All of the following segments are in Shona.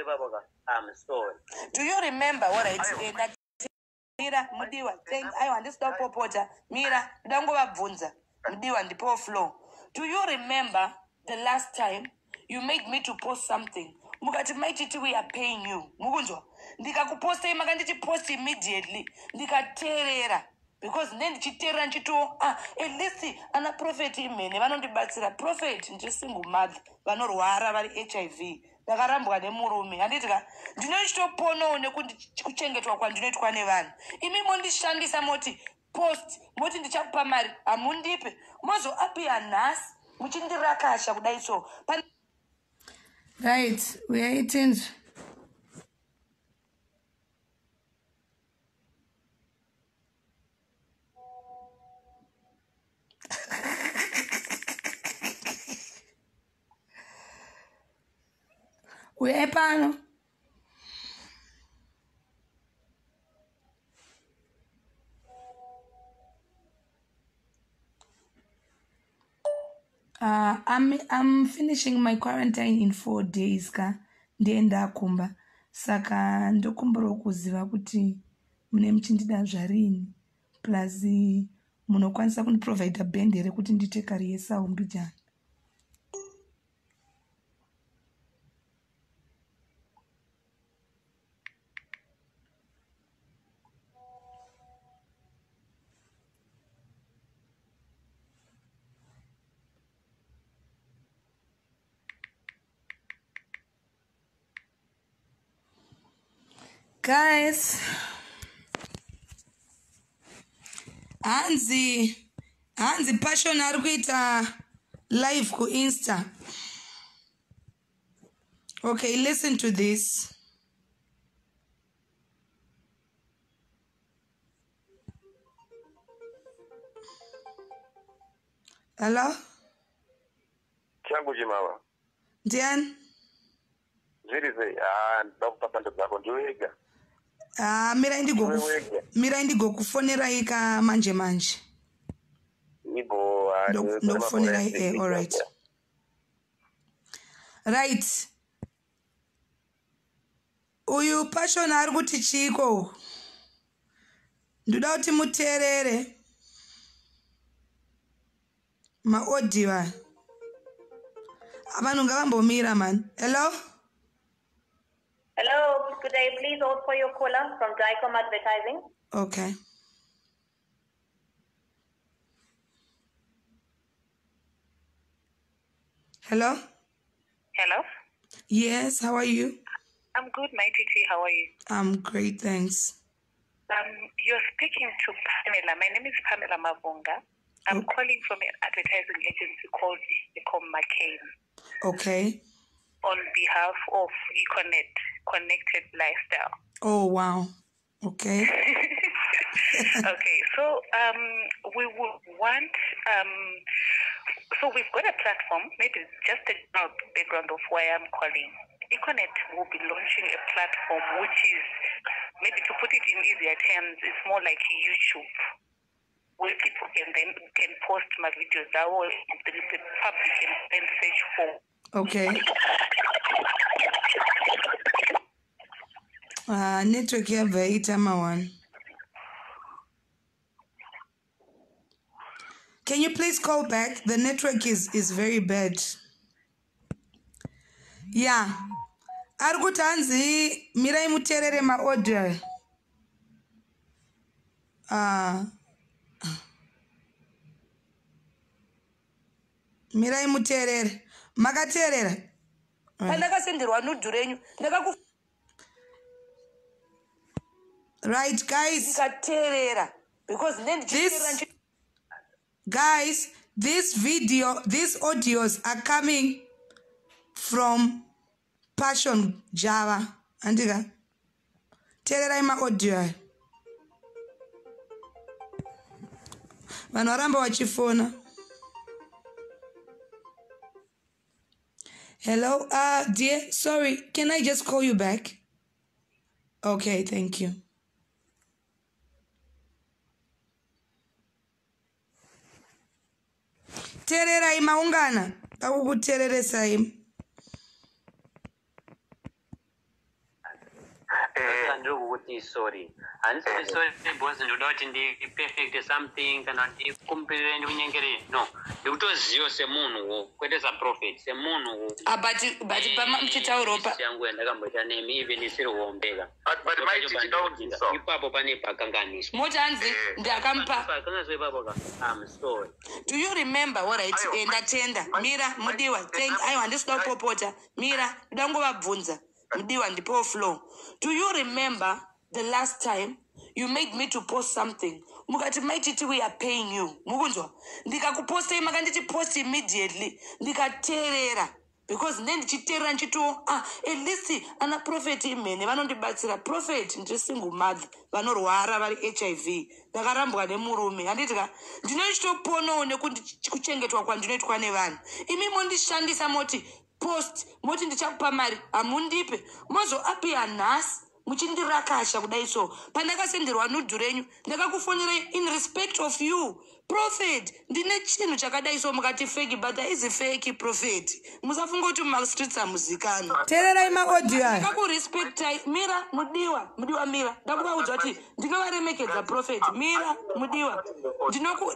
Ipapo ka, I'm sorry. Do you remember what I said? Mira, mudiwa, thank aiwa, handisi kuda kupopota. Mira, ndoda kungovabvunza. Mudiwa, ndipowo flow. Do you remember the last time you made me to post something? Mukati maititi we are paying you. Mukunzwa? Ndikakupostei makanditi post immediately. Ndikateerera. Because ne ndichiteerera ndichitiwo, ah, at least ana prophet imhene vanondibatsira. Prophet, ndiri single mother, vanorwara vari HIV. Ndakarambwa nemurume, handiti ka? Ndinochitoponawo nekuchengetwa kwandinoitwa nevanhu. Imi mondishandisa, moti post, moti ndichakupa mari, hamundipe. Mozoapiya nhasi muchindirakasha kudai so. Right, uyai tinzwe. Uyai pano. I'm finishing my quarantine in 4 days ka, ndiye ndakumba, saka ndokumbirawo kuziva kuti mune muchindida zvarini, plus munokwanisa kundiprovhaida band here kuti ndiite kari yesaumbijana. Guys, hanzi Passion ari kuita live kuInsta. Okay, listen to this. Hello? Changu chimama. Ndiani? Zviri sei? Ah, ndinoda kupa sando dzako, ndiwe wega. Ah, Ndiwe wega. Mirai ndigokufonerai ka manje manje. Ibo, ah, ndiwe wega. Ndokufonerai, all right. Right. Uyu Passion ari kuti chiiko? Ndoda kuti muteerere maaudio aya. Vanhu ngavambomira man. Hello? Hello, good day. Please hold for your caller from Dicom Advertising. Okay. Hello? Hello? Yes, how are you? I'm good, my TT. How are you? I'm great, thanks. You're speaking to Pamela. My name is Pamela Mavunga. I'm calling from an advertising agency called Ecom McCain. Okay. On behalf of Econet, Connected Lifestyle. Oh, wow. Okay. Okay, so we would want, so we've got a platform, maybe just a general background of why I'm calling. Econet will be launching a platform which is, maybe to put it in easier terms, it's more like YouTube, where people can then can post my videos that will the public can then search for. Okay. Network yabva yaita ma1. Can you please call back? The network is very bad. Yeah. Ari kuti hanzi mirai muteerere maaudio. Mirai muteerere. Makateerera? Pandakasenderwa nudhu renyu, ndakaku Right, guys. Ndikateerera because then This guys, this video, these audios are coming from Passion Java. Andika. Teererai maaudio aya. Vanhu varamba vachifona. Hello, dear, sorry, can I just call you back? Okay, thank you. Teererai maungana, takukuteereresai. Saka ndiri kukuti sorry. Handisi kuti sorry because ndinoda kuti ndiperfect something kana ndikumbirire, ndikunyengerere. No, ndikutoziva semunhuwo, kwete saprophet, semunhuwo. Ah, but pamuchitaurawo pa yangu yandakamboita nemi, even isiri hombeka. But Mai Titi, don't Ipapo pane pakanganiswa. Moti hanzi ndakamupa. Pakanganiswa ipapo ka, I'm sorry. Do you remember? Alright. Aiwa, Ndatenda. Mira, mudiwa, thank. Aiwa, handisi kuda kupopota. Mira, ndoda kungovabvunza. Mudiwa, ndipewo flow. Do you remember the last time you made me to post something, mukati, "Maititi, we are paying you"? Mukunzwa? Ndikakupostei, makanditi post immediately. Ndikateerera because nde ndichiteerera ndichitiwo, ah, at least ana prophet imhene vanondibatsira. Prophet, ndiri single mother, vanorwara, vari HIV, ndakarambwa nemurume, handiti ka? Ndinochitoponawo nekuchengetwa kwandinoitwa nevanhu. Imi mondishandisa, moti post, moti ndichakupa mari, hamundipe. Mozoapiya nhasi muchindirakasha kudai. So pandakasenderwa nude renyu, ndakakufonerai in respect of you, prophet, ndine chinhu chakadai. So mukati fake, but haizi fake, prophet. Musafunga kuti mumastreets hamuzikanwa. Teererai maaudio aya. Ndakakurespectai. Mira, mudiwa, mudiwa, mira. Ndakuvaudza kuti ndinovaremekedza, prophet. Mira, mudiwa,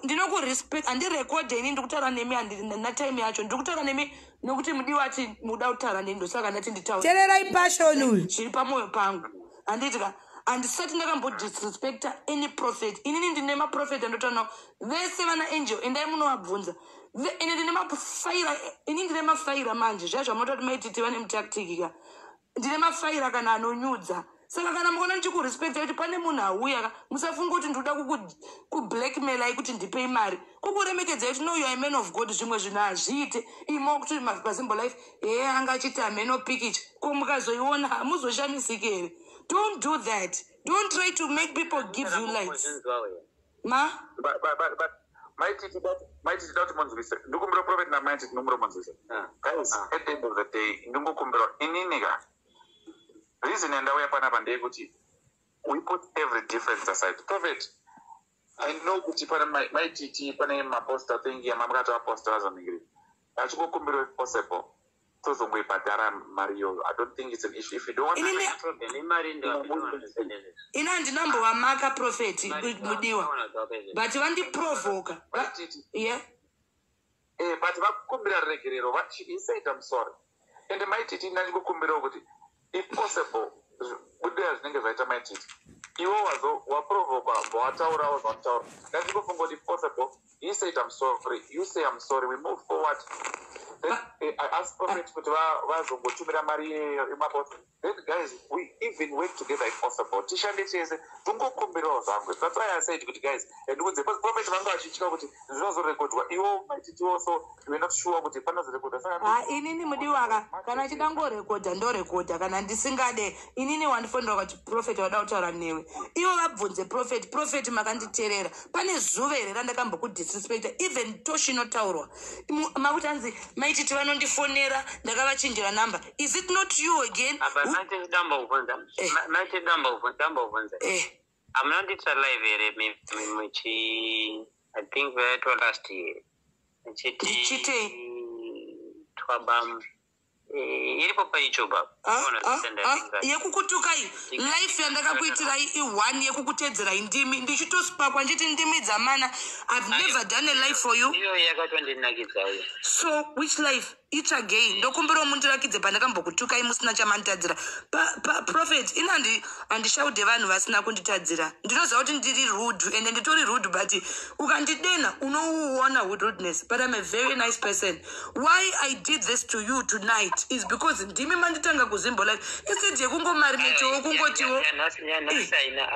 ndinokurespect. Handirekodhe ini ndikutaura nemi, natime yacho ndiri kutaura nemi nekuti mudiwa ati muda kutaura neni, ndosaka ndati nditaure. Teererai Passion uyu. Zviri pamwoyo pangu, handiti ka? Handisati ndakambodisrespecta any prophet. Inini ndine maprofet andotaura navo vese, vana angel, endai munovabvunza. Ine ndine mafaira, ini ndine mafaira manje. Zviya zvamunoita kuti Maititi vane mutactic ka, ndine mafaira kana anonyudza. Saka kana mukaona ndichikurespecta kuti pane munhu auya ka, musafunga kuti ndinoda kublackmailai kuti ndipei mari. Kukuremekedzai kuti no, you are a man of God. Zvimwe zvinhu hazviite imo kuti paZimbo Life hee anga achiti hameno pikicha ko, mukazoiona hamuzoshamisiki here? Don't do that. Don't try to make people give you lights. Kuzvinzwa uye. Ma But Maititi, da kuti munzwise. Ndikumbira prophet naMaititi, ndikumbira munzwise. Ah. Guys, at the end of the day, ndingokumbira inini ka, reason yandauya panapa ndeyekuti we put every difference aside. Prophet, I know kuti pane Maititi, pane maposta thing yamamakati vaposta vazoningiri achingokumbira, if possible tozongoibhadhara mari iyoyo. I don't think it's an issue if you don't want. Inini Problem imari ndo. Ini handinambovamaka, prophet mudiwa, but vandiprovoka. Maititi, Yeah. But vakukumbira regerero. He said, "I'm sorry." And Maititi, ndandikukumbirawo kuti if possible budira zvinenge zvaita. Maititi, iwe wazo waprovokwa, wataurawo zvawataura. Ndandikufunga kuti if possible, he said, "I'm sorry," you say, "I'm sorry," we move forward. Then I asked prophet kuti vazongotumira mari iyeyo imabosa. Then guys, we even work together if possible, tishande chese. Tungokumbirawo zvangu. That's why I said kuti guys, ndikunze because prophet vanga vachitya kuti zvinozorekodwa. Iwo Maititi also, we are not sure kuti panozorekodwa, saka Ha, inini mudiwaka, kana chidangorekodha ndorekodha, kana ndisingade inini wandifonera kuti prophet wada kutaura newe, ivo vabvunze prophet. Prophet, makanditeerera, pane zuva here randakambokudisrespecta? Even toshinotaurwa makuti hanzi Maititi vanondifonera, ndakavachinjira number. Is it not you again Apa maiti damba kubvunza. Eh. Maiti damba kubvunza, damba kubvunza. Eh. Hamuna ndiitira live here muchi, I think vaitwa last year, muchiti Ndichitei? Twabam. Iripo paYouTube apo. Ah, Unoona ah, senda ah, link racho. Yekukutukai, life yandakakuitirai i1 yekukutedzerai ndimi ndichitospakwa nditi ndimi dzamana. I've never done a life for you. Iyo yakatondinakidza iyo. So which life each again? Ndokumbirawo mundirakidze pandakambokutukai musina chamanditadzira. Prophet, ini handishaude vanhu vasina kunditadzira. Ndinoziva kuti ndiri rude, ende nditori rude, but ukandidena unouona rudeness, but I'm a very nice person. Why I did this to you tonight is because ndimi manditanga kuZimbo Life instead yekungomarinetiwo kungotiwo Yanhasi haina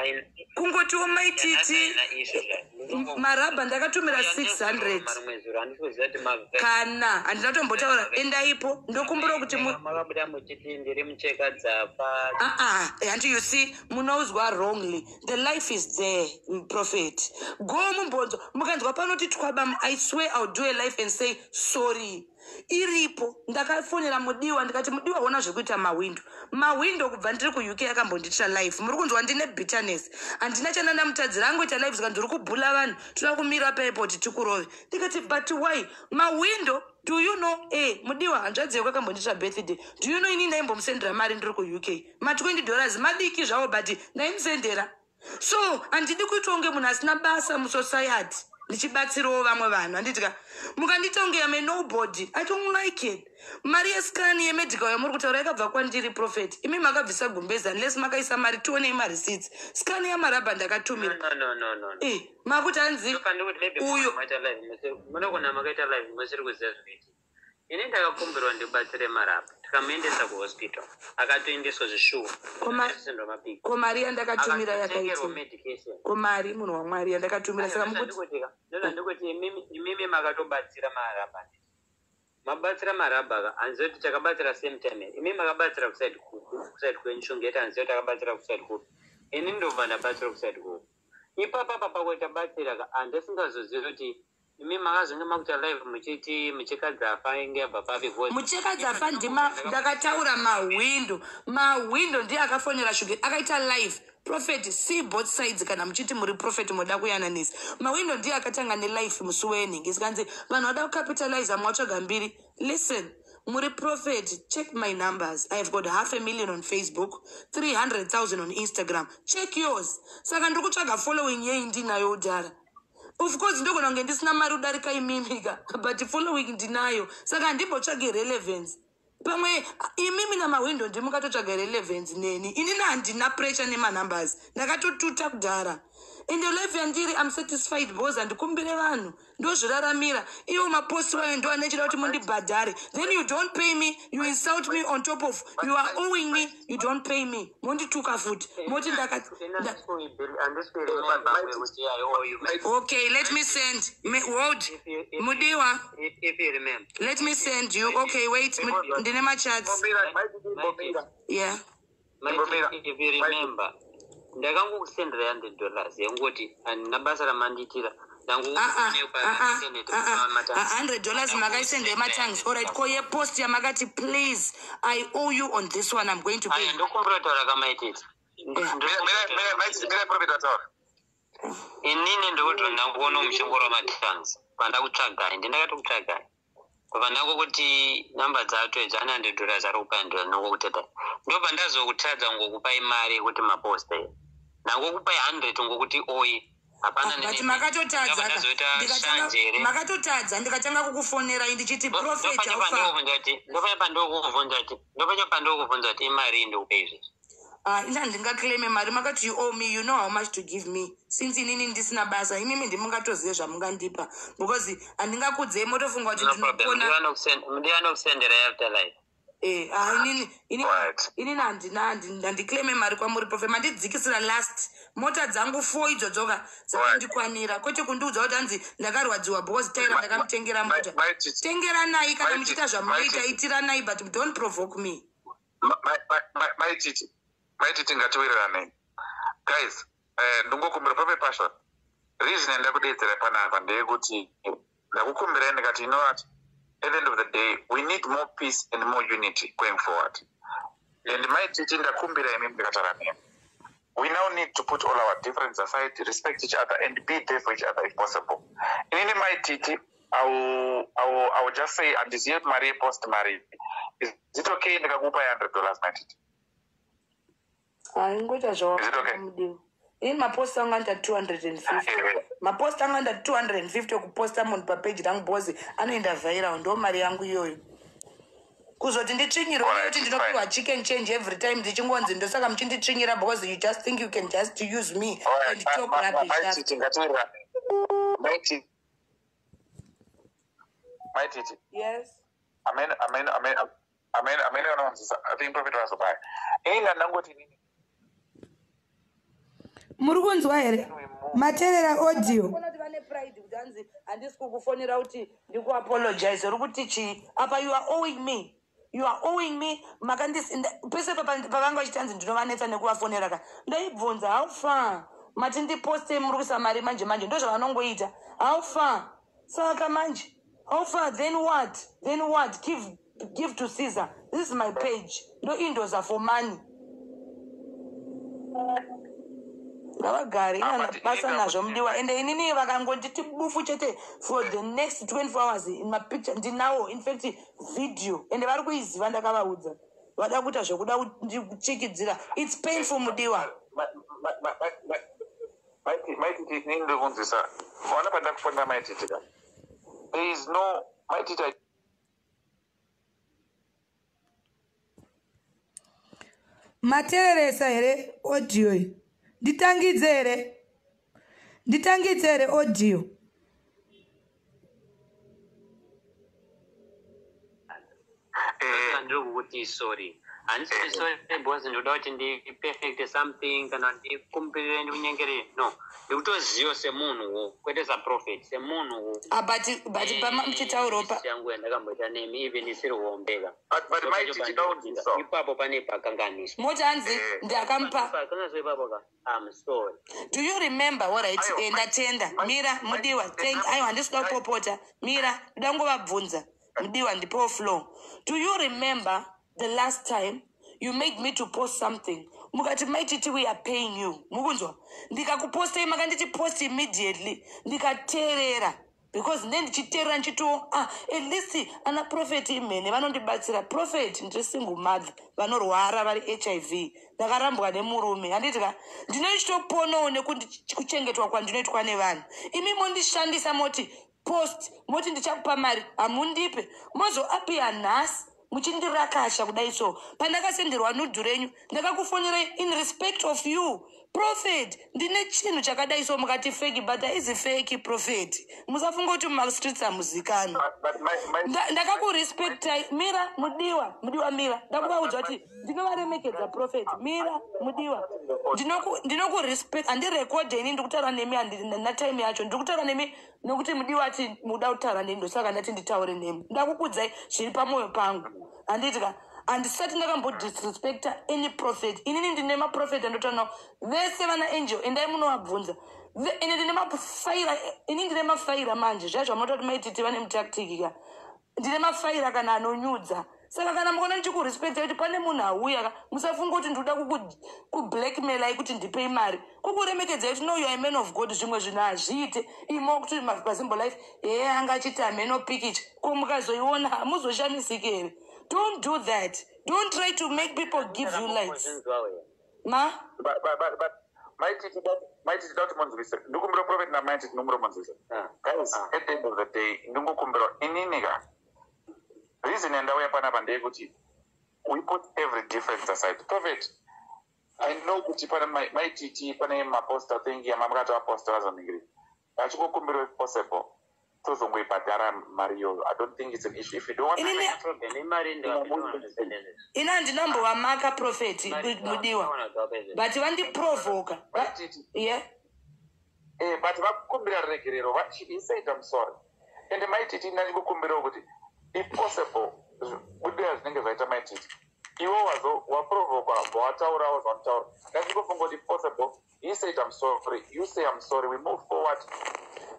kungotiwo yanhasi Maititi haina issue zvayo. marabha ndakatumira 600. Marimwe zuro handisi kuziva kuti Kana handina tombotaura, endaipo. Ndokumbira kuti makabuda muchiti ndiri mucheka dzapa. Uh-uh. And you see, munouzwa wrongly. The life is there, prophet. Go mumbonzo. Mukanzwa panoti twabam, I swear I'll do a life and say sorry. Iripo. Ndakafonera Mudiwa, ndikati, "Mudiwa, ona zvekuita Mahwindo." Mahwindo kubva ndiri kuUK akambonditira live. Muri kunzwa, ndine bitterness, handina chanandamutadzira. Angoita live, saka ndiri kubhula vanhu, toda kumira paairport tikurove. Ndikati, "But why, Mahwindo? Do you know?" Mudiwa, hanzvadzi yako akambonditira birthday. Do you know ini ndaimbomusendera mari ndiri kuUK, ma20 dollars madiki zvavo, but ndaimusendera. So handidi kuita kunge munhu asina basa musociety, ndichibatsirawo vamwe vanhu, handitika? Mukandiita kunge am a nobody, I don't like it. Mari yescan yemedical yamuri kutaura yakabva kwandiri, prophet. Imi makabvisa gumbezi, unless makaisa mari, tionei mareceipts. Scan yamarabha ndakatumira. No, no, no, no, no. Makuti hanzi Ndofana kuti maybe uyo makaita live munogona makaita live musiri kuziva zvinoitika. Ini ndakakumbirwa ndibatsire Marapa, tikamuendesa kuhospital, akatoendeswa zvishuwa. Sendwa mapiki. Ko mari yandakatumira Akatotengerwa yakaiti medication. Ko mari, munhu waMwari, yandakatumira, saka mukuti Ndozvandikuti imimi makatobatsira Marabha, mabatsira Marabha ka. Hanziva kuti takabatsira same time here? Imimi makabatsira kuside kupi? Kuside kwenyu Shungeta, hanziva kuti takabatsira kuside kupi. Ini ndobva ndabatsira kuside kupi ipapapa pakuti tabatsira ka. Handisingazozivi kuti imi makazonge makuita live muchiti muchekadzafa inge yabva papi because Muchekadzafa ndima ndakataura. Mahwindo, Mahwindo ndiye akafonera Shuge, akaita live. Prophet, see both sides. Kana muchiti muri prophet, moda kuyananisa, Mahwindo ndiye akatanga nelive musi wenhingi, sikanzi vanhu vada kucapitalize, mwatsvaga mbiri. Listen, muri prophet, check my numbers. I have got half a million on Facebook, 300,000 on Instagram. Check yours. Saka ndiri kutsvaga following yei? Ndinayo udhara. Of course ndogona kunge ndisina mari kudarika imimika, but following ndinayo. Saka handimbotsvagi relevance. Pamwe imimi naMahwindo ndimukatotsvaga relevance neni. Inini handina pressure nemanumbers, ndakatotuta kudhara. Ende life yandiri, am satisfied because handikumbire vanhu, ndozviraramira. Iwo maposti wayo ndo anechida kuti mundibhadhare, then you don't pay me, you insult me. On top of you are owing me, you don't pay me, mondituka futi, moti ndaka Handisi kuremember kuti I owe you. Okay, let me send me, hold, Mudiwa. If you remember. Let me send you. Okay, wait, ndine machats. Mbomira. Yeah. Mbomira. If you remember, ndakangokusendera $100 yengoti handina basa ramandiitira. Ah, ah, ah, ah, ah, ah, $100 makaisenda yematangs. Alright, ko yepost yamakati, "Please, I owe you on this one, I'm going to pay"? Aya, ndokumbira kutaura kamaititi. Mira, prophet ataura. Inini ndikuti ndangoona muchingoro wamatangs pandakutsvagai, ndindakatokutsvagai pandangokuti namba dzato idzi ane $100 ari kupai $100, ndongokuteta ndobva ndazokutadza ngokupai mari yekuti maposta ndangokupai 100 ngokuti oyi hapana. But makatotadza ka. Ndazoita shanje here? Makatotadza, ndikatanga kukufonerai ndichiti, "Prophet, haufa." Ndopanya pandokubvunza kuti imari iyi ndikupe izvezvi. Ah, ini handingaclaime mari. Makati you owe me, you know how much to give me. Since inini ndisina basa, imimi ndimungatozive zvamungandipa, because handingakudzei motofunga kuti No problem. ndinopona. Ndivanokusendera after life. Ah, inini Right. inini handina handiclaime mari kwamuri, prophet. Mandidzikisira last mota dzangu four idzodzoka dzakandikwanira, kwete kundiudza kuti hanzi ndakarwadziwa because Taira ndakamutengera mota. Tengeranai kana muchiita zvamunoita, itiranai, but don't provoke me. Maititi, Maititi, ngatiwirirane guys. Ndingokumbira pape passion. Reason yandakudedzera panapa ndeyekuti ndakukumbirai ndikati, you know what, at the end of the day we need more peace and more unity going forward. And Maititi, ndakumbira imi, ndikataura nemi, we now need to put all our difference aside, respect each other and be there for each other if possible. Inini, Maititi, I will just say handizive kuti mari yepost mari. Is it okay ndikakupa $100, Maititi? Ingoita. Is it okay? Zvawamudiwa, ini mapost angu anoita 250, mapost angu anoita 250 okuposta munhu papeji rangu because anoenda viral. Ndo mari yangu iyoyo. Kuzoti nditsvinyirwe Alright, kuti ndinopiwa fine. chicken change every time, ndichingonzi ndosaka muchinditsvinyira because you just think you can just use me and talk rubbish. Maititi, ngatiwirirane. Maititi, Maititi. Yes. Amen, amen, amen, amen, amen. Anonzisa, I think prophet vazobaya. Inini ndangoti inini Muri kunzwa here? Materera audio? Kuona kuti vane pride kuti hanzi handisi kukufonera kuti ndikuapologize. Uri kuti chii apa? You are owing me, you are owing me. Makandisi pese pavanga vachiti hanzi ndinovanetsa nekuvafonera ka, ndaibvunza, "How far? Mati ndiposte, muri kuisa mari manje manje." Ndo zvavanongoita. How far? Saka manje How far? Then what? Then what? Give to Caesar. This is my page. Ndoindoza for money. Ngavagare. Ah, Ina but basa inini nazvo mudiwa. Ende inini vakangonditi bufu chete for the next 24 hours in mapicture ndinawo, in fact video, ende vari kuiziva. Ndakavaudza vada kuita zvekuda kuchikidzira. It's painful, mudiwa. Maititi, inini ndiri kunzwisa vaona pandakufonera Maititi ka. There is no, Maititi. Matereresa here audio iyi? Nditangidze here? Nditangidze here audio? Ndiri kukuti sorry, handisi kuti sorry because ndinoda kuti ndiperfect something kana ndikumbirire, ndikunyengere. No, ndikutoziva semunhuwo, kwete saprophet, semunhuwo. Ah, but pamamuchitaurawo pa Yangu yandakamboita nemi, even isiri hombeka. But Maititi, ndaunzwisa. Ipapo pane pakanganiswa. Moti hanzi ndakamupa. Pakanganiswa ipapo ka, I'm sorry. Do you remember? Alright. Aiwa, Ndatenda. Mira mudiwa, thank. Aiwa, handisi kuda kupopota. Mira, ndoda kungovabvunza. Mudiwa, ndipowo flow. Do you remember the last time you made me to post something, mukati, "Maititi, we are paying you"? Mukunzwa? Ndikakupostei, makanditi post immediately. Ndikateerera because nde ndichiteerera ndichitiwo, ah, at least ana prophet imhene vanondibatsira. Prophet, ndiri single mother, vanorwara, vari HIV, ndakarambwa nemurume, handiti ka? Ndinochitoponawo nekuchengetwa kwandinoitwa nevanhu. Imi mondishandisa, moti post, moti ndichakupa mari, hamundipe. Mozoapiya nhasi muchindirakasha kudai. So pandakasenderwa nude renyu, ndakakufonerai in respect of you, prophet, ndine chinhu chakadai. So mukati fake, but haizi fake, prophet. Musafunga kuti mumastreets hamuzikanwa. But my Ndakakurespectai. Mira mudiwa, mudiwa, mira. Ndakuvaudza kuti ndinovaremekedza, prophet. Mira mudiwa, ndinokurespect. Handirekodhe ini ndikutaura nemi, natime yacho ndiri kutaura nemi nokuti mudiwa ati muda kutaura nemi, ndosaka ndati nditaure nemi. Ndakukudzai zviri pamwoyo pangu, handiti ka? Handisati ndakambodisrespecta any prophet. Inini ndine maprofet andotaura navo vese, vana angel, endai munovabvunza. Ine ndine mafaira, ini ndine mafaira manje. Zvaya zvamunoita kuti Maititi vane mutactic ka, ndine mafaira kana anonyudza. Saka kana mukaona ndichikurespecta kuti pane munhu auya ka, musafunga kuti ndinoda kublackmailai kuti ndipei mari. Kukuremekedzai kuti no, you are a man of God. Zvimwe zvinhu hazviite imo kuti pasimbo life heye anga achiti hameno pikicha ko, mukazoiona hamuzoshamisiki here? Don't do that. Don't try to make people give you lights. Zvinzwawo here? Ma But Maititi, da kuti munzwise, ndikumbira prophet naMaititi, ndikumbira munzwise. Ah. Guys, at the end of the day, ndingokumbira inini ka, reason yandauya panapa ndeyekuti we put every difference aside. Prophet, I know kuti pane Maititi, pane maposta thing yamamakati vaposta vazoningiri vachikokumbira, if possible tozongoibhadhara mari iyoyo. I don't think it's an issue if you don't want. Inini- Problem imari. Ini handinambovamaka, prophet mudiwa, but vandiprovoka. Maititi, Yeah. But vakukumbira regerero. He said, "I'm sorry." And Maititi, ndandikukumbirawo kuti if possible budira zvinenge zvaita Maititi, iwe wazo waprovokwa, wataurawo zvanotaura. Ndandingofunga kuti if possible, he said, "I'm sorry," you say, "I'm sorry," we move forward.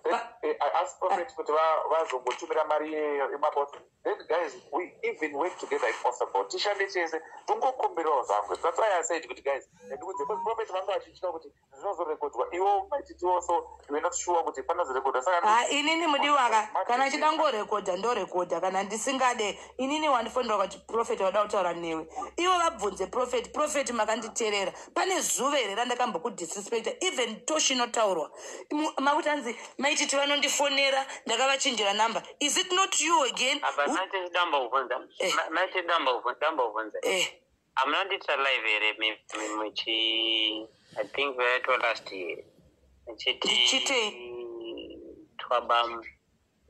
Then, I asked prophet kuti vazongotumira mari iyeyo yemabosi. Then guys, we even work together if possible, tishande chese. Tongokumbirawo zvangu. That's why I said kuti guys, ndikudze because prophet vanga vachitya kuti zvinozorekodwa. Iwo Maititiwo, so you were not sure kuti panozorekodwa, saka Ha, inini mudiwaka, kana chidangorekodha ndorekodha, kana ndisingade inini wandifonera kuti prophet wada kutaura newe, ivo vabvunze prophet. Prophet, makanditeerera, pane zuva here randakambokudisrespecta? Even toshinotaurwa makuti hanzi Maititi vanondifonera, ndakavachinjira number. Is it not you again? Apa maiti damba kubvunza. Eh. Maiti damba kubvunza. Eh. Hamuna ndiita live here muchi, I think vaitwa last year, muchiti Ndichitei? Twabam.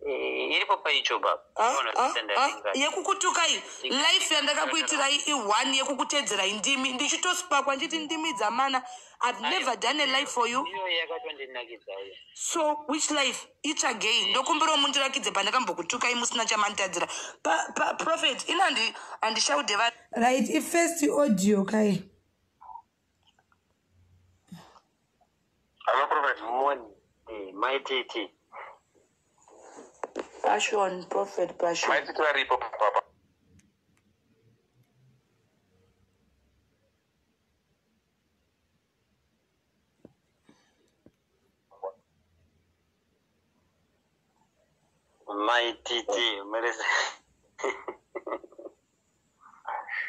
Iripo paYouTube apo. Ah, Unoona ah, senda ah, link racho. Yekukutukai, life yandakakuitirai i1 yekukutedzerai ndimi, ndichitospakwa nditi ndimi dzamana. I've never done a life for you. Iyo yakatondinakidza iyo. So which life? Itsvagei, ndokumbirawo mundirakidze pandakambokutukai musina chamanditadzira. Prophet, ini handishaude va Right, ifirst audio kai. Hello, prophet. Moni, Maititi. Passion, Prophet Passion. Maititi varipo papa. Maititi muri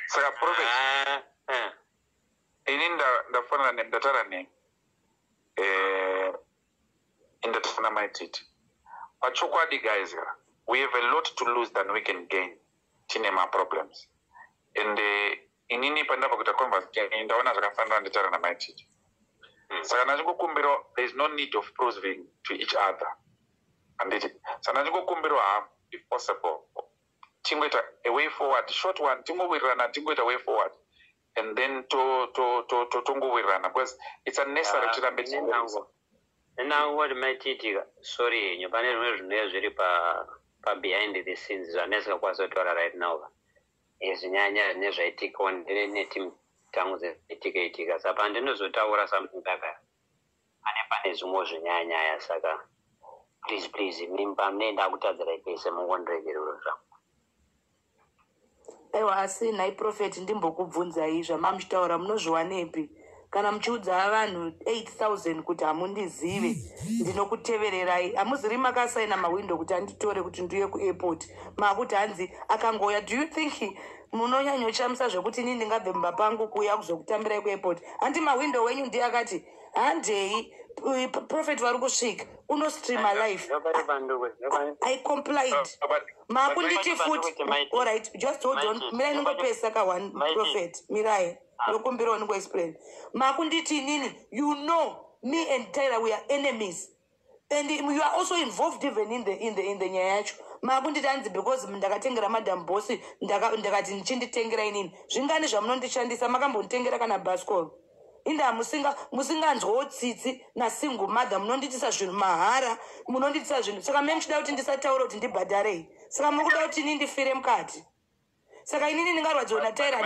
Saka Prophet, Ah, ah. ini ndafanana nemi, ndataura nemi. Ndatafana Maititi. Pachokwadi guys, we have a lot to lose than we can gain. Tine maproblems. And inini pandabva kuita conversation ndaona zvakafanira nditaura naMaititi. Saka ndachingokumbira, there is no need of proving to each other. Handiti? Saka ndachingokumbira hangu, if possible, tingoita a way forward, short one, tingowirirana, tingoita way forward. And then to tongowirirana because it's unnecessary kuti tirambe tichiwirirana. Nenangu kuti maitiitika, sorry henyu, pane zvimwe zvinenge zviri pa behind the scenes zvandisingakwanisi kutaura right now. Zvinyanya zvine zvaitikawo ndine netimu tangu dzaitika itika, saka pandinozotaura something like pane zvimwe zvinyanyaya, saka please, please, mimi pamunenge kutadzirai pese mungondiregerero zvangu. Aiwa, asi nhai Prophet, ndimbokubvunzai, zvamamuchitaura munozviwanepi? Kana muchiudza vanhu 8000 kuti hamundizive, ndinokutevererai, hamuziri makasaina mahwindo kuti anditore kuti ndiuye kuairport, maakuti hanzi akangouya. Do you think munonyanyoshamisa zvekuti inini ndingabve mumba pangu kuuya kuzokutambirai kuairport? Handi mahwindo wenyu ndiye akati handei, Prophet vari kusvika, unostreama live. I complied. Maakunditi futi, alright, just hold on, mirai ningopesa ka one. Prophet, mirai, ndokumbirawo ningoexplain. Maakunditi inini, you know me and Tyler, we are enemies, and you are also involved even in the nyaya yacho. Maakunditi hanzi because ndakatengera Madam Boss, ndakati ndichinditengera inini. Zvingani zvamunondishandisa? Makambonditengera kana bhasikoro? Inda musinganzwawo tsitsi nasingle mother? Munondiitisa zvinhu mahara, munondiitisa zvinhu. Saka me muchida kuti ndisataura kuti ndibhadharei? Saka muri kuda kuti ini ndifire mukati? Saka inini ndingarwadziwa naTyra?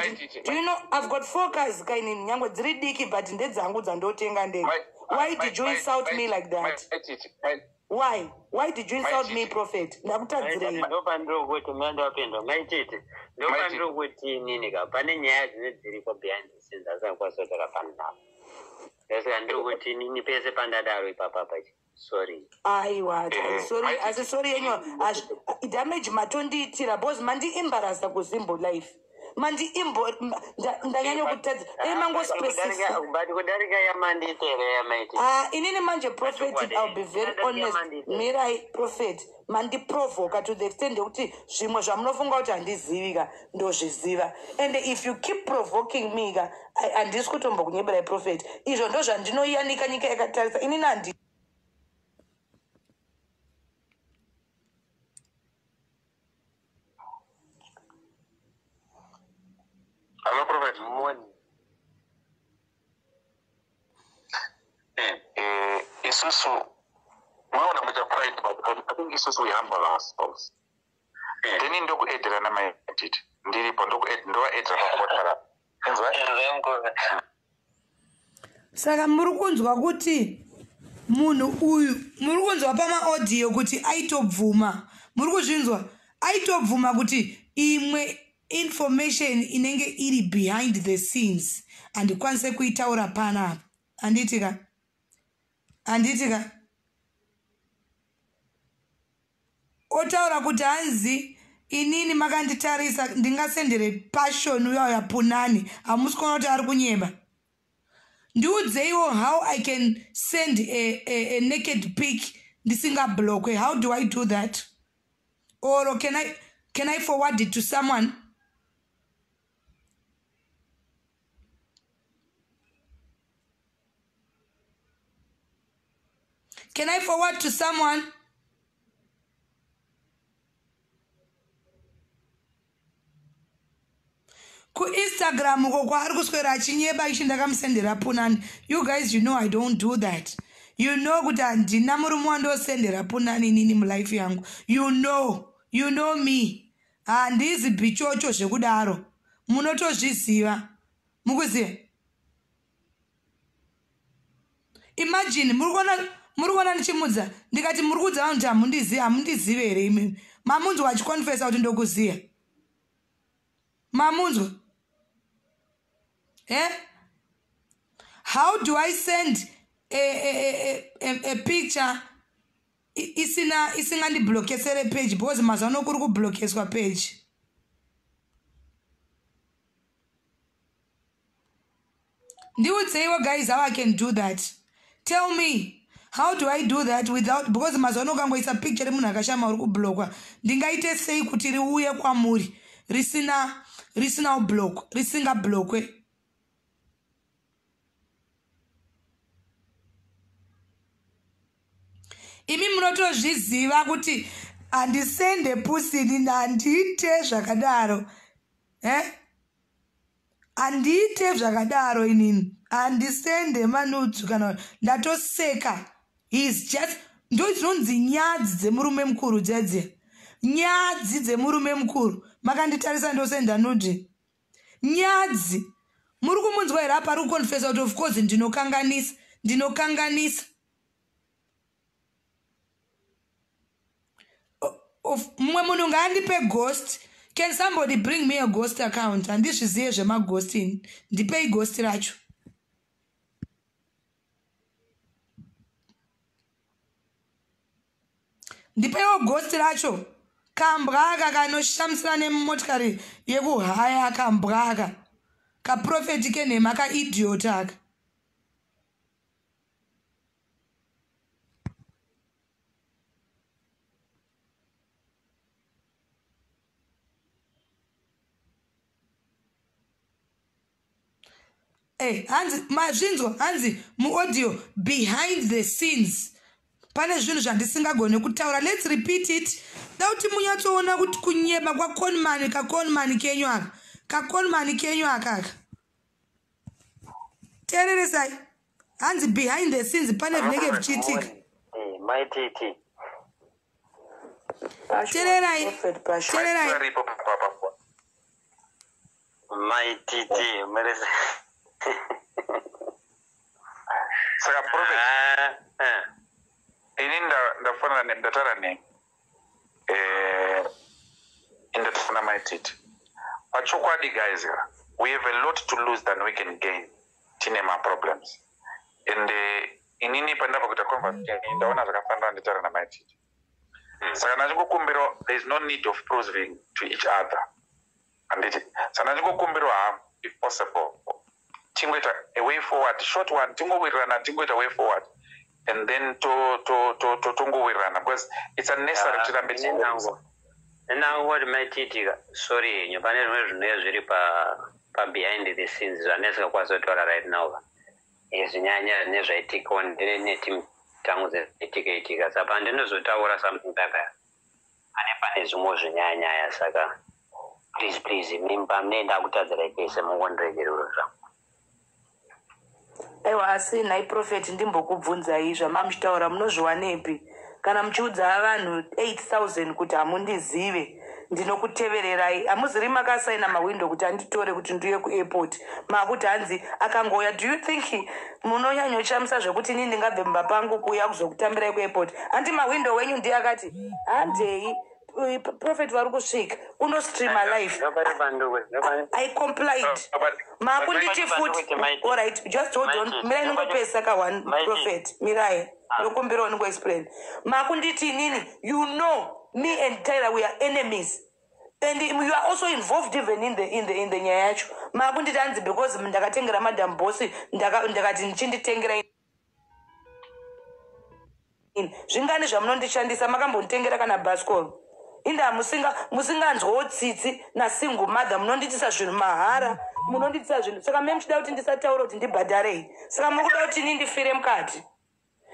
Do you know I've got four cars kainini, nyange dziri diki, but ndedzangu dzandotenga ndega. Why did you insult me like that? Why did you insult me, Prophet? Ndakutadzirei? Ndopandiri mandawapindwa, Maititi, ndopandiri kuti inini ka pane nyaya dzine dziripo behind the scenes asingakwanisa kutaura panapa. Saka ndiri kuti inini pese pandadaro ipapa pachi, sorry. Aiwa, sorry, asi sorry yenyu damage matondiitira, because mandiembarasa kuZimbo life, mandiimbo ndanyanya kutadza dai mangospecify. But kudarika yamandiitera yamaiti. Ah, inini manje, Prophet, I'll be very honest. Mirai, Prophet, mandiprovoka to the extent yekuti zvimwe zvamunofunga kuti handizivi ka, ndozviziva. And if you keep provoking me ka, handisi kutombokunyeberai, Prophet. Izvo ndo zvandinoyanika nyika yakatarisa. Inini handi Hello, Prophet. Morning. Isusu munoona kuita pride, but I think isusu we humble ourselves. Then ndokuedhera namaititi ndiripo, ndovaedhera pakotara. Inzwa. Saka muri kunzwa kuti munhu uyu, muri kunzwa pamaaudio kuti aitobvuma, muri kuzvinzwa, aitobvuma kuti imwe information inenge iri behind the scenes handikwanise kuitaura panapa. Handiti ka? Handiti ka? Otaura kuti hanzi inini makanditarisa ndingasendere Passion uyauya punani. Hamusi kuona kuti ari kunyema? Ndiudzeiwo how I can send a naked pic ndisingablockwe. How do I do that? Or can I forward it to someone? Can I forward to someone? Kuinstagram uko kwaari kuswera achinyeba ichi, ndakamusendera punani. You guys, you know I don't do that. You know kuti handina murume wandosendera punani inini mulife yangu. You know me, handizi bichocho zvekudaro, munotozviziva, mukuziva. Imagine, muri kuona. Muri kuona ndichimudza ndikati muri kuudza vanhu kuti hamundizivi, hamundizivi here imimi? Mamunzwa achikonfesa kuti ndokuziya? Mamunzwa? Eh? How do I send a picture isina isingandiblokesere page, because mazuva ano kuri kublokeswa page? Ndiudzeiwo guys how I can do that. Tell me, how do I do that without, because mazuva ano ukangoisa picture remunhu akashama uri kublokwa. Ndingaite sei kuti riuye kwamuri risina ublock, risingablokwe? Imi munotozviziva kuti handisende pusini, handiite zvakadaro. Eh, handiite zvakadaro inini, handisende manudes kana ndatoseka. Is just ndo dzinonzi nyadzi dzemurume mukuru dzedziya, nyadzi dzemurume mukuru. Makanditarisa ndosenda nude? Nyadzi. Muri kumunzwa here apa ari kukonfesa kuti of course ndinokanganisa, ndinokanganisa? Mumwe munhu ngaandipe ghost. Can somebody bring me a ghost account? Handizvizive zvemaghost ini, ndipei ghost racho. Ndipeiwo ghost racho. Kambwa aka kanoshamisira nemotikari yekuhaya, kambwa aka, kaprofeti kenhema, kaidiot aka. Hey, hanzi mazvinzwa, hanzi muaudio behind the scenes pane zvinhu zvandisingagoni kutaura. Let's repeat it, da kuti munyatsoona kuti kunyeba kwaconman, kaconman kenyu aka, kaconman kenyu akaka. Teereresai, hanzi behind the scenes pane zvinenge zvichiitika. Maititi. Teererai, teererai. Varipo papa. Maititi merese. Saka prophet, ini ndafanana ndataura nemi, indatafuna Maititi. Pachokwadi guys, we have a lot to lose than we can gain. Tine maproblems and inini pandabva kuita conversation ndaona zvakafanira nditaura naMaititi. Saka ndachingokumbira, there is no need of proving to each other, handiti? Saka ndachingokumbira hangu, if possible, tingoita a way forward, short one, tingowirirana, tingoita way forward and then tongowirirana because it's unnecessary kuti tirambe tichiita. Nangoti maitiitika, sorry henyu, pane zvimwe zvinenge zviri pa behind the scenes zvandisingakwanisi kutaura right now. Zvinyanya nezvaitikawo ndine netimu tangu dzaitika itika, saka pandinozotaura something papa pane zvimwe zvinyanyanya. Saka please, please, mimba munenda kutadzira pese, mungondiregerero zvangu. Aiwa, asi nhai prophet, ndimbokubvunzai, zvamamuchitaura munozviwanepi kana muchiudza vanhu 8000 kuti hamundizive, ndinokutevererai? Hamuziri makasaina mahwindo kuti anditore kuti ndiuye kuairport, maakuti hanzi akangouya. Do you think munonyanyoshamisa zvekuti inini ndingabve mumba pangu kuuya kuzokutambirai kuairport? Handi mahwindo wenyu ndiye akati handei, prophet vari kusvika unostreama live. I complied. Maakunditi futi, alright, just hold on, mirai ningopesa ka one. Prophet, mirai, ndokumbirawo ningoexplain. Maakunditi inini, you know me and Tyler, we are enemies and you are also involved even in the nyaya yacho. Maakunditi hanzi because ndakatengera Madam Boss, ndakati ndichinditengera ini. Zvingani zvamunondishandisa? Makambonditengera kana bhasikoro? Inda musinganzwawo tsitsi nasingle mother? Munonditisa zvinhu mahara, munonditisa zvinhu. Saka me muchida kuti ndisataura kuti ndibhadharei? Saka muri kuda kuti inini ndifire mukati?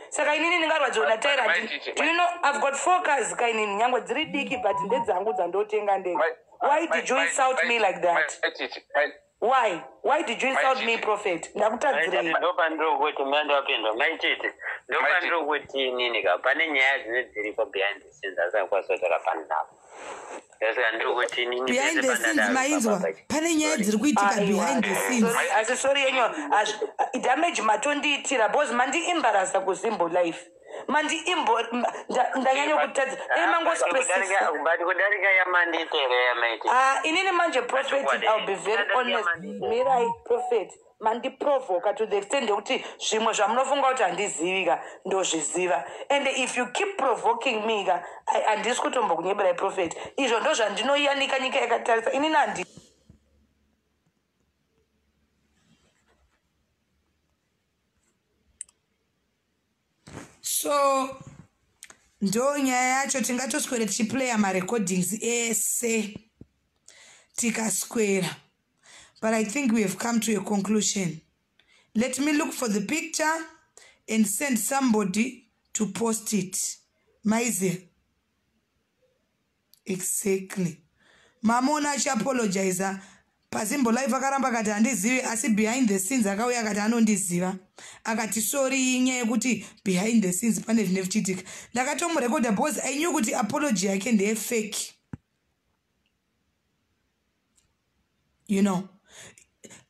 Saka inini ndingarwadziwa naTyra? Do you know I've got four cars kainini, nyangwe dziri diki, but ndedzangu dzandotenga ndega. Why did you insult me like that? Why did you insult me, prophet? Ndakutadzirei? Ndopandiri mandapindwa Maititi, ndopandiri kuti inini ka pane nyaya dzine dziripo behind the scenes asingakwanisi kutaura panapa. Saka ndiri kuti inini Behind the scenes, mainzwa? Pane nyaya dziri kuitika behind the scenes. Asi sorry yenyu, damage matondiitira because mandiembarasa kuZimbo life. Mandiimbo ndanyanya kutadza. Mangospecify. But kudarika yamandiita here yamaiti? Ah, inini manje, prophet, I'll be very honest. Mirai, prophet, mandiprovoka to the extent yekuti zvimwe zvamunofunga kuti handizivi ka, ndozviziva. And if you keep provoking me ka, handisi kutombokunyeberai, prophet. Izvo ndo zvandinoyanika nyika yakatarisa. Inini handi So ndo nyaya yacho. Tingatoswere tichiplaya marecordings ese tikaswera, but I think we have come to a conclusion. Let me look for the picture and send somebody to post it. Maize exactly mamona achiapologiza paZimbo Life, akaramba akati handizivi, asi behind the scenes akauya akati anondiziva, akati sorry, inyaya yekuti behind the scenes pane zvine zvichiitika. Ndakatomurekodha because I knew kuti apology yake ndeyefake.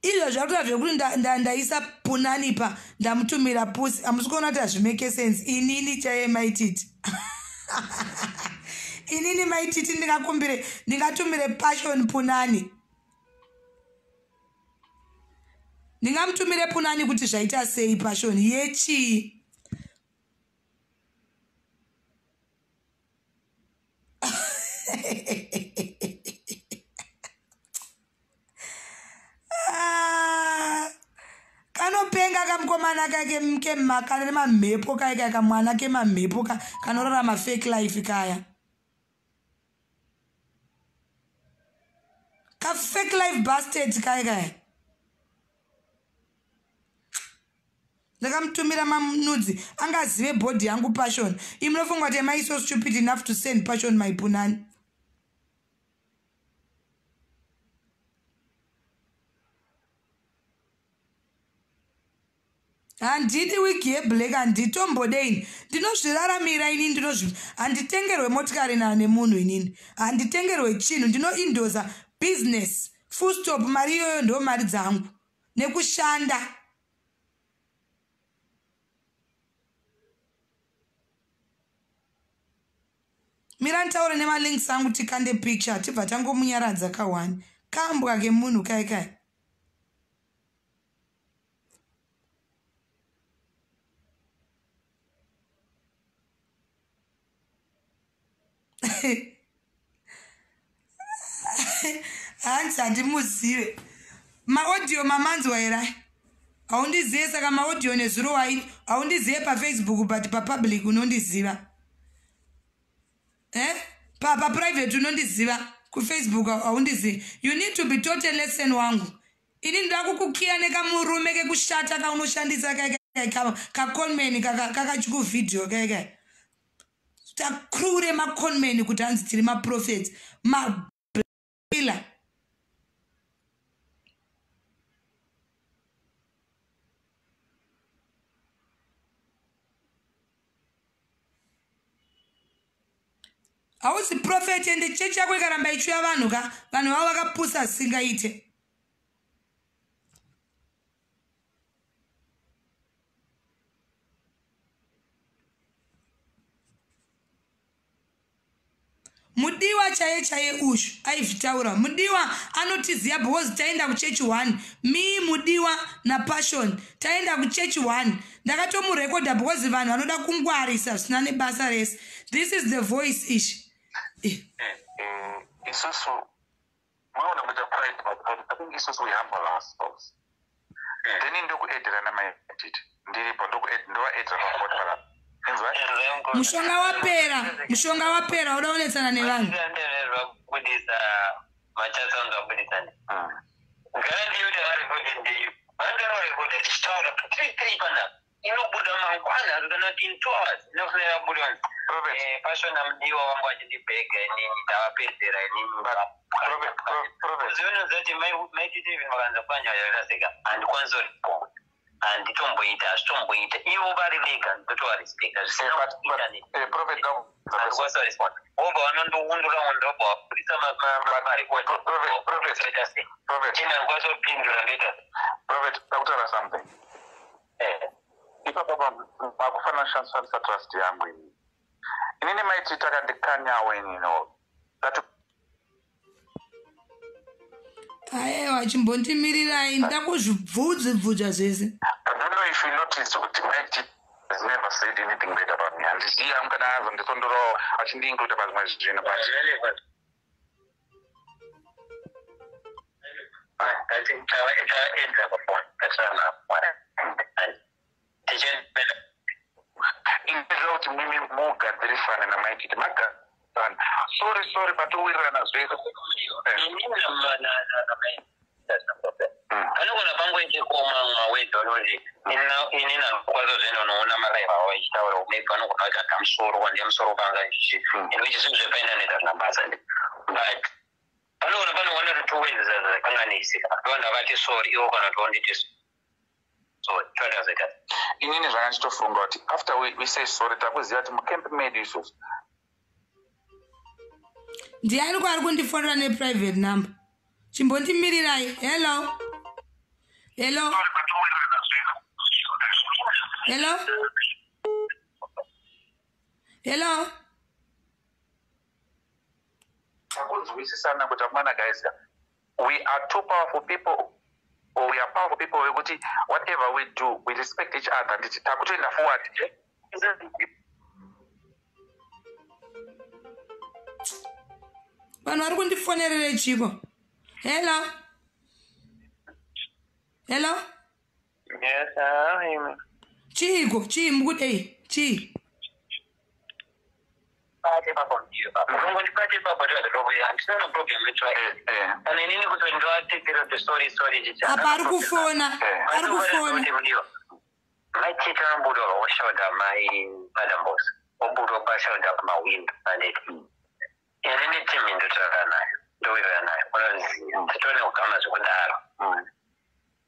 Izvo zvakuita zvekuti ndaisa punani pa ndamutumira pusi, hamusi kuona kuti hazvimake sense. Inini chaiye Maititi, inini Maititi ndingakumbire, ndingatumire Passion punani? Ndingamutumire punani kuti zvaita sei? Passion yechii? Ah, kanopenga kamukomana kake kemaka nemamhepo kaya kaya, kamwana kemamhepo kanorarama fake life kaya, kafake life busted kaya kaya. Ndakamutumira manudes, angazive body yangu Passion? Imunofunga kuti am I so stupid enough to send Passion my punani? Handidi wigi yeblack, handitombodei. Ndinozviraramira inini, ndinozvi handitengerwe motikari nemunhu inini, handitengerwe chinhu. Ndinoindoza business, full stop. Mari iyoyo ndo mari dzangu nekushanda. Mira nditaure nemalinks angu, tikande picture, tibva tangomunyaradza ka1 kambwa kemunhu kai kai. Hanzi handimuzive. Maaudio mamanzwa here? Haundizive, saka maaudio nezuro wai haundizive paFacebook, but papublic unondiziva. Eh, paprivate unondiziva, kuFacebook haundizivi. You need to be taught a lesson. Wangu, ini ndoda kukukiya nekamurume kekushata kaunoshandisa kaconman kakachikuvhidhiyo kaikai. Takuru remaconman kuti hanzi tiri maprophets, mabila. Hauzi prophet, ende chechi yako ikaramba ichiuya vanhu ka, vanhu vavo vakapusa zvisingaite. Mudiwa chaiye chaiye ushu aizvitaura. Mudiwa anotiziva because taenda kuchechi 1, me, Mudiwa naPassion, taenda kuchechi 1. Ndakatomurekodha because vanhu vanoda kungwarisa zvisina nebasa rese. This is the voice ishi. Isusu munoona kuita pride, but I think isusu we humble ourselves. Then ndokuedhera namaititi ndiripo, ndovaedhera papot parapa. Inzwa. Mushonga wapera, mushonga wapera, uda kunetsana nevanhu. Zvabudisa machatsanzo abudisa gara ndiyo tavarekodhi, ndiyo vanenge tichitaura tiri three panapa, inobuda mangwana kana kuti in 2 hours inofanira kubuda. Robert. Passion amudiwa wangu achindibhega inini, ndavapedzera inini. Robert, Robert. Uzionozati maititi even vakanza kupanya yakaseka, handikwanisi kuripota, handitomboita, hazvitomboita. Ivo vari vega ndotovarespecta zvisina kuita ne Prophet, handikwanisa kurespond, vobva vanondoundura undura, vobva vabudisa marekodi. Prophet, Prophet. Ndoita sei? Prophet. Chini handikwanisa kupindura, ndoita sei? Prophet, ndakutaura something. Eh. Ipapa Ipapo makufanira kushandisa trust yangu ini. Inini maiti takandikanyawo inino. That Aiwa, chimbondimirirai, ndida kuzvibvudzi-bvudza zvese. I don't know if you noticed kuti Maiti has never said anything bad about me. Handizivi hangu kana azondisondorawo achindiincluda pazvimwe zvinhu, but inoita kuti mimi mugadzirisane namaititi magadzirisana. Sorry, sorry, patowirirana zvese. Panogona pangoite koma mawedzi anoti ini nanokwanisa zvoenda unoona malive avo achitaura, maybe vanogona kuti anda musoro kwandie musoro panga chichi, and which zvinhu zvepainternet hazvina basa, but panogona panoona kuti two words dzakanganisika, vanhu avati sorry ivo kana kuti onditi sorry, totazoita. Inini zvanga ndichitofunga kuti after we say sorry, takuziva kuti mucamp medu isusu Ndiani kwaari kundifonera neprivate number? Chimbondimirirai. Hello, hello, hello, hello. Takunzwisisana kuti amwana, guys, we are two powerful people or we are powerful people vekuti whatever we do, we respect each other. Nditi takutoenda forward. Vanhu vari kundifonerere chiko? Hello, hello. Yes, how are you? Chiiko? Chii mukudei? Chii? Bate ipapo, ndiyo ungondibate ipapo, tikazotobwera, handisina na problem itsva kana inini kuti ndoatitira kuti sorry, sorry chichi. Apa ari kufona, ari kufona. Maititi anobuda oshaudha mai Madam Boss, obuda pashaudha pamawindo, anditi inini timu ndotaura nayo, ndowirirana nayo, unoziva titone kugama zvekudaro.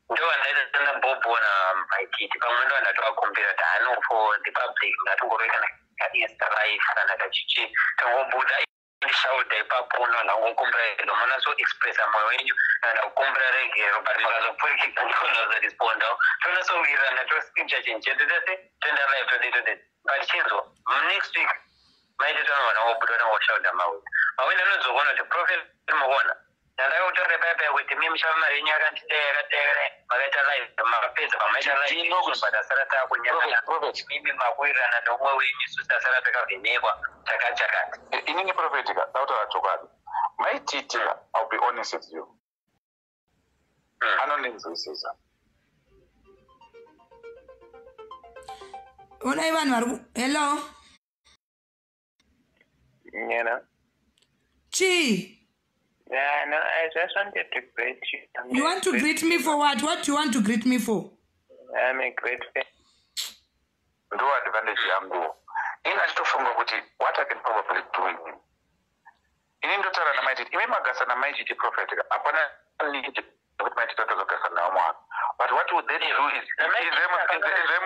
Ndo vandaita nabhobho namaititi pamwe, ndo vandatovakumbira kuti hano, for the public, ngatingoroi kana kainsta live kana kachichi, tangobuda ndishauda ipapo. Ndo ndangokumbira ego, munaso-expressa mwoyo wenyu, ndakukumbira regero, but makazopfurikidza ndikonozorespondawo, tonasowirirana, toscripture chinhu chedu tese, toenda live, tode tode. But chinzwa, next week maite tonovana wobuda nangoshaudha mawinda mawinda anodzokuona kuti prophet mukuona ndandakutaura paya kuti mi muchava mari yenyu yakandidai, yakadai, makaita live, makapedza pamaita live, but asara taakunyangana, mimi makuwirirana neumwe wenyu, isu tasara takavhenekwa takachakati. Inini prophet ka, ndautaura chokwadi, maititika, I'll be honest with you, anondinzwisisa. Onai vanhu vari hello. You know? Chii? Yeah, no, I just wanted to greet you. I'm You a want to great- greet me for what? What do you want to greet me for? I'm a great fan. Ndo advantage yangu ini, achitofunga kuti what I can probably do, ini ini ndotaura namaititi, imi magasa namaititi, prophet, hapana need kuti maititi atozogasa nawo mwaka, but what would they do is inzvemo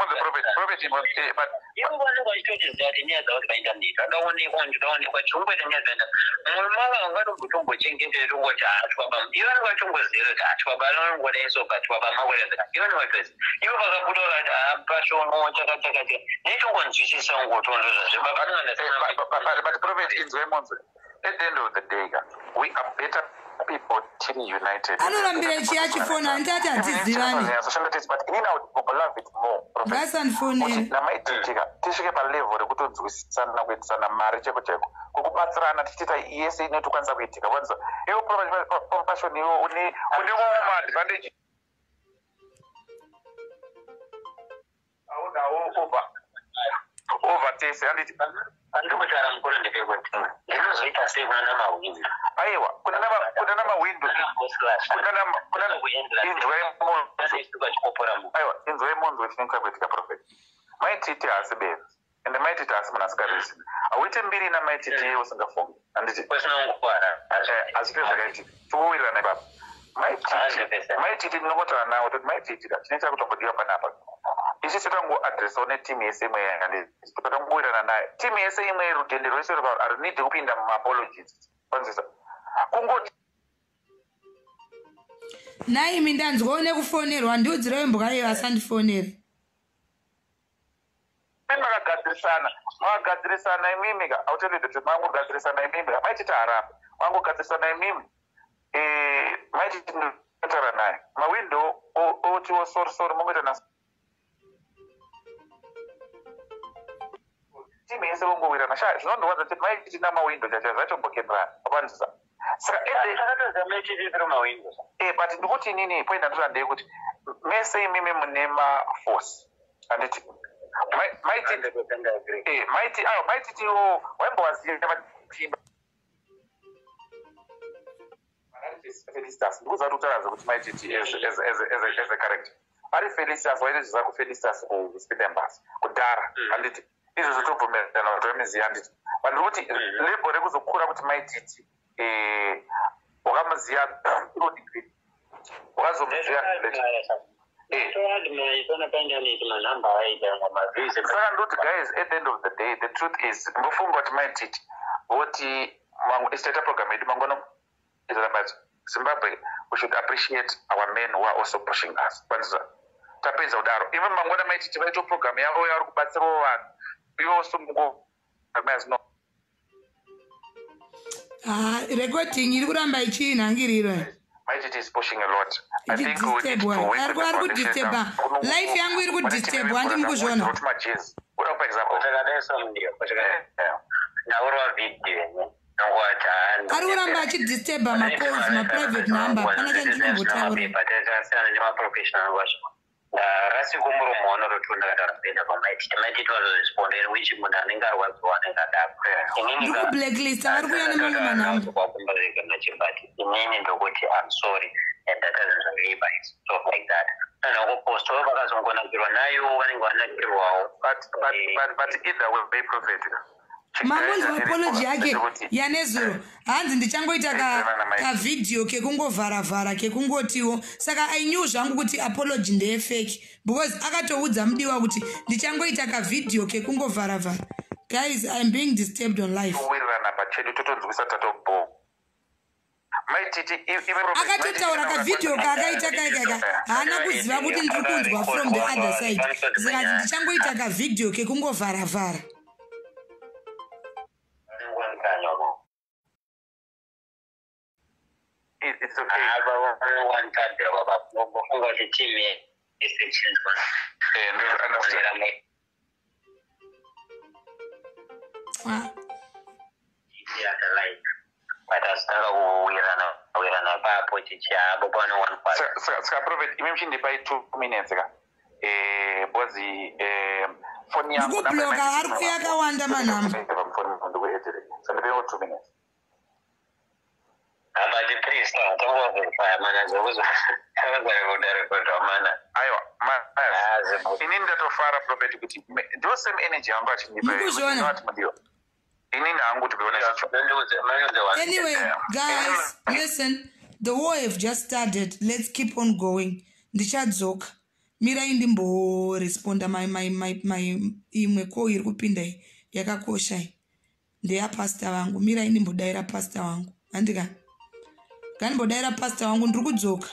the prophet, but Ivo vanenge vachitotiziva kuti nyaya dzavo paintaneti vadaonekwa, ndidaonekwa chirungoita nyaya dzaenda mumwe mava vangatombotombochengeteri tongoti hatwaba, ivo vanenge vachitongoziva kuti hatwaba anongodai, so but twaba makuredzera, ivo vanenge vachitoziva, ivo vakabuda vakati hapashono chakachakati neitongonzwisisa ungotondo zvazve. But prophet, inzwe monzwe, at the end of the day ka, we are better people tiri united. Anorambira chi achifona? Handiti ati hatizivani? But inini I would love it more, prophet, Ngasandifonere. kuti namaititika tisvike palevel rekutonzwisisana, kuitisana mari cheko cheko, kwekubatsirana, tichiita yese inotokwanisa kuitika. Kwanisa iwo passion, iwo une maadvantage aunawo over tese, handiti? Andiri kutaura mukuru ndepekuti ndinozoita sei kunana mahwindo? Aiwa, kunana mahwindo, inzwai monzwe. Aiwa, inzwai monzwe, chinenge chakuitika, prophet, maititi haasi benzi, ende maititi haasi munhu asingarizini. Hauite mbiri namaititi iye usingafungi, handiti? Kusina kungwara. Hazvipe zvakaitika, tikuwirirana ipapo. Maititi, 100%. maititi ndinongotaura nawo toti maititi ka, chine chakutombodiwa panapa, isu totangoadresawo netimu yese imwe, handiti? Totangowirirana nayo timu yese imwe, rudhende rwese harunidi kupinda mumaapologies, kwanzisa kungoti Naimi, ndanzwawo nekufonerwa, ndiudzirewo imbwa iyo asandifonere. Makagadzirisana, makagadzirisana imimi ka. I'll tell you the truth, mangogadzirisana imimi ka. Maititi harambe, mangogadzirisana imimi. Maititi ndotaura naye mawindo otiwo sorry, sorry, mongoita na timu yese vongowirana. Sha, zvinondowadza kuti Maititi namawindo chacha zvatombokenderana apanzisa. Saka but ndikuti inini point andinoda ndeyekuti mese imimi mune maforce, handiti? Maiti ayo Maititiwo waimbowaziva vachiimba Felicitas. Ndikuziva kuti kutaura zvekuti Maititi as a character ari Felicitas, waitoziva kuFelicitas kuSpindembas kudhara, handiti? Izvozvo tobvumirana kuti vamiziva, handiti? But ndikuti label rekuzokura kuti Maititi wakamuziva through degree, wakazomuziva. Saka ndoti guys, at the end of the day, the truth is mbofunga kuti Maititi voti ichitaita program yedu mangwana, but Zimbabwe, we should appreciate our men who are also pushing us. Kwanisa tapedza kudaro, ivo mangwana Maititi vaita program yavo yavari kubatsirawo vanhu, ivo somugo no. Ah, recording iri kuramba ichinhangirirwa. Maititi is pushing a lot. I think we need to Ichidisturb. work Ari with the ari foundation. kudisturba life yangu, iri kudisturb, handi mukuzviona? Majezi kuda kupa example. Ndaurwa video nongwati. Ari kuramba achidisturba macalls, maprivate number, pana chandinombotaurai. Tasiyana nemaprofessional vacho, ndarasiko muromo wanoroti ndakataura kuenda pamaititi. Maititi vazoresponda in which munhu anenge arwadziwa anenge adaro. Ndiri kublacklista, vari kuuya nemamwe manhamba. Kwakumbarekanachibati inini ndokuti I'm sorry and that zvakaipa, stuff like that. Anokuposta vakazongonakirwa nayo, vanenge vanakirwawo. But either way, prophet. Mamunzwa apology yake yanezuro, hanzi ndichangoita kavhidhiyo kekungovharavhara kekungotiwo. Saka I knew zvangu kuti apology ndeyefake because akatoudza mudiwa kuti ndichangoita kavhidhiyo kekungovharavhara. Guys, I'm being disturbed on life. Towirirana pachedu, totonzwisa tatobo Maititi. Akatotaura kavhidhiyo kaakaita kaikaika, haana kuziva kuti ndiri kunzwa from the other side. Zikati ndichangoita kavhidhiyo kekungovharavhara. It's okay. Vofunga kuti team yesechinzwa. Understand. Ah. But asitanga kuwirana wirana papo chichiabo pano. Saka prophet, imi muchindipai 2 minutes ka, because foni yangu Ndikubloka, ari kuuya akawanda manhamba. Ndikuedhere, saka ndipeiwo 2 minutes. But please, tangoverifya mana zvokuzorekodha mana. Aiwa, inini ndatofara, prophet, kuti ndo same energy yangu achindipa. Mukuzviona? Ati mudiwa, inini hangu to be honest. Anyway, guys, listen, the war have just started. Let's keep on going. Ndichadzoka, mirai ndimboresponda my imwe call iri kupinda iyi yakakosha iyi, ndeyapasta vangu. Mirai ndimbodayira pasta wangu, handika? Ngandimbodaira pasta wangu, ndiri kudzoka.